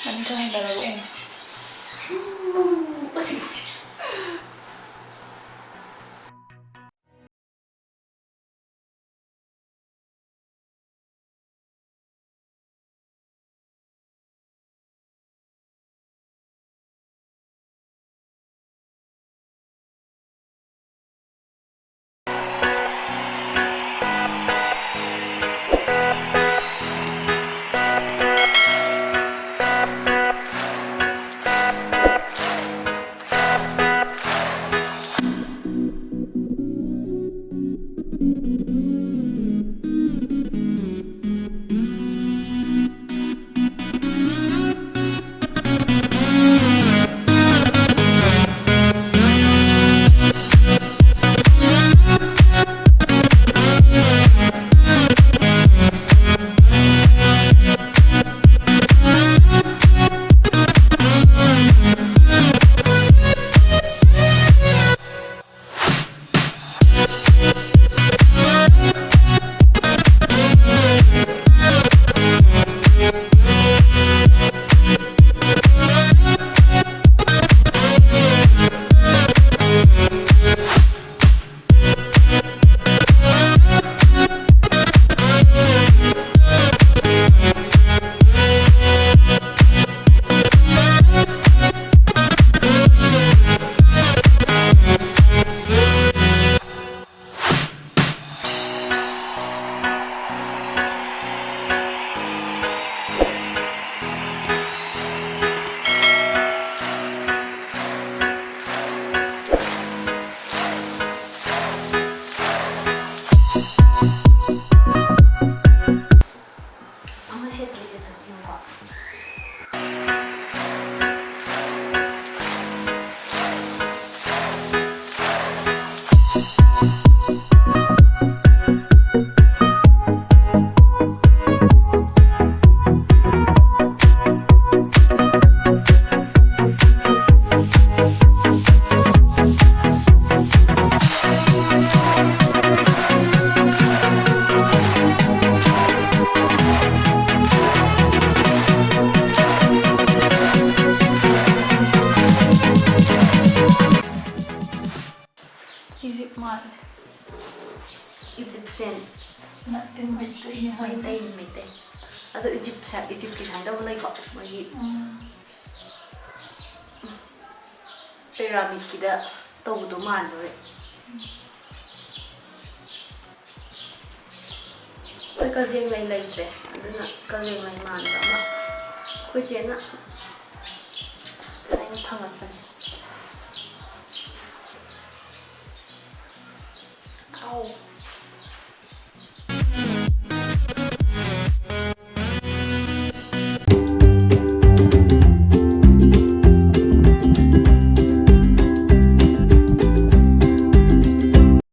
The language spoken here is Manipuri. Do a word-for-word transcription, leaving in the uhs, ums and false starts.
ꯑꯅꯤ ꯈꯔ ꯍꯟꯊꯔꯒ ꯎꯪꯉꯨ꯫ Egyptian. ꯅꯠꯇꯦ, ꯃꯩꯇꯩꯅꯦ ꯍꯥꯏ꯫ ꯃꯩꯇꯩ, ꯃꯩꯇꯩ. ꯑꯗꯣ Egyptian, Egyptꯀꯤ ꯁꯨꯃꯥꯏꯅ ꯇꯧꯕ ꯂꯩꯀꯣ, ꯃꯣꯏꯒꯤ ꯎꯝ. pyramidꯀꯤꯗ ꯇꯧꯕꯗꯣ ꯃꯥꯟꯗꯣꯔꯦ. ꯑꯩꯈꯣꯏ ꯀꯖꯦꯡ ꯂꯩ ꯂꯩꯇ꯭ꯔꯦ, ꯑꯗꯨꯅ ꯀꯖꯦꯡ ꯂꯩ ꯃꯥꯟꯕ ꯑꯃ ꯑꯩꯈꯣꯏ ꯆꯦꯅ ꯊꯥꯏꯅ ꯐꯪꯉꯛꯄꯅꯦ. ꯑꯥꯎ.